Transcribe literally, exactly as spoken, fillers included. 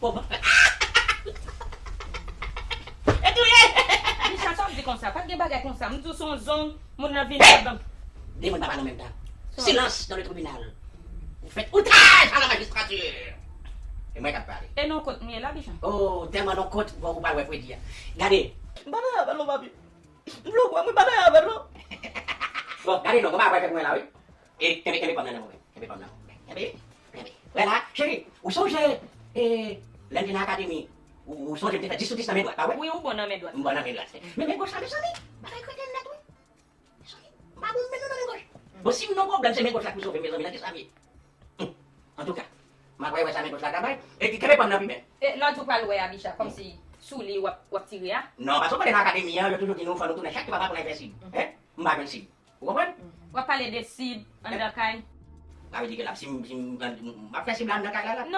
Pòv. E touye! Bicha, sa w di konsa? Pa t gen bagay konsa. M di w se yon zong, moun nan vin ladan. De moun pa pale an menm tan. Silence dans le tribunal. Vous faites outrage à la magistrature. E mwen k ap pale. E non kot m ye la, Bicha? Oh, tèlman non kot, bon, ou pa wè fredi a. Gade. M pa nan avè l non, papi. M vle w kwè, mwen pa nan avè l non. Bon, gade non, kòman apre fè mwen la, wi. E, kenbe, kenbe pòm nan nan mwen. Kenbe pòm nan. Kenbe, kenbe. Wè la, cheri, ou sonje, e, lè m te nan akademi, ou, ou sonje m te fè dis sou dis nan men dwat, pa vre? Wi, ou bon nan men dwat. M bon nan men dwat. Men men goch la, mezanmi, bagay kreten nèt, wi. Mezanmi, m pa bon menm nan men goch. Bon, si m nan pwoblèm, se men goch la pou sove m, mezanmi, nan kisa m ye? Antouka, m ap wè sa men goch la ka bay. E ki kenbe pòm nan pi byen. E lòt jou pral wè a, Bicha, kòmsi sou li w ap, w ap tire a. Non, paske w konnen nan akademi an, yo toujou di nou fò nou tounen chak ki papa pou n al fè sib. Hein? M pa jwenn sib. Ou konprann? W ap pale de sib anndan kay. Sa vle di ke la, si m, si m, m ap fè sib la anndan kay la, la?